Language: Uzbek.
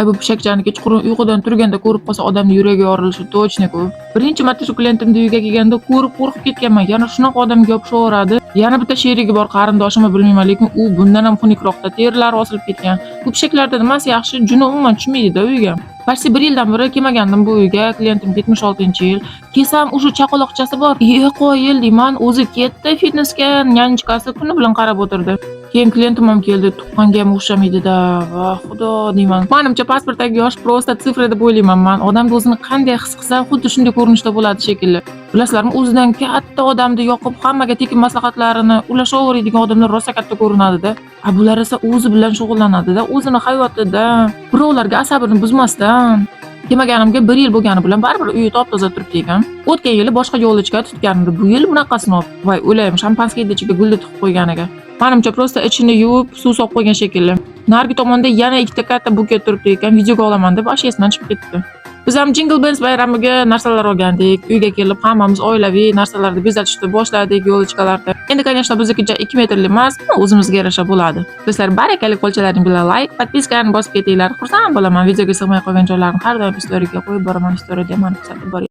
Ay, bu pishakchani kechqurun uyqudan turganda ko'rib qolsa, odamni yuragi yorilishi точно-ku. Birinchi marta shu klientimni uyga kelganda ko'rib qo'rqib ketganman. Yana shunaqa odamga yopishaveradi. Yana bitta sherigi bor, qarindoshimi bilmayman, lekin u bundan ham xunukroqda, terilari osilib ketgan. Bu pishaklarda nimasi yaxshi, juni umuman tushmaydi-da uyga. Почти bir yildan beri kelmagandim bu uyga. Klientim 76-yil. Kelsam, уже chaqaloqchasi bor. E, qoyil deyman, o'zi ketdi fitnessga, нянечка si kuni bilan qarab o'tirdi. Keyin klientim ham keldi, tuqqanga ham o'xshamaydi-da. Va xudo deyman. Manimcha, pasportdagi yosh просто цифра deb o'ylayman man. Odam o'zini qanday his qilsa, xuddi shunday ko'rinishda bo'ladi shekilli. Bilasizlarmi, o'zidan katta odamni yoqib, hammaga tekin maslahatlarini ulashaveradigan odamlar rosa katta ko'rinadi-da. A bular esa o'zi bilan shug'ullanadi-da, o'zini hayotida, birovlarga asabini buzmasdan. Kelmaganimga bir yil bo'lgani bilan baribir uyi top-toza turibdi ekan. O'tgan yili boshqa ёлочка tutgandi. Bu yil bunaqasini olib. Voy, o'layim, шампанский ichiga gulni tiqib qo'yganiga. Manimcha, просто ichini yuvib, suv solib qo'ygan shekilli. Narigi tomonda yana ikkita katta buket turibdi ekan, videoga olaman deb вообще esimdan chiqib ketdi. Biz ham Jingle Bells bayramiga narsalar olgandik. Uyga kelib hammamiz oilaviy narsalarni bezatishni boshladik, ёлочка larni. Endi, конечно, biznikicha 2 metrli emas, o'zimizga yarasha bo'ladi. Do'stlar, barakali qo'lchalaring bilan like, подписка ni bosib ketinglar. Xursand bo'laman. Videoga sig'may qolgan joylarni har doim storyga qo'yib boraman. Storyda mani kuzatib boring.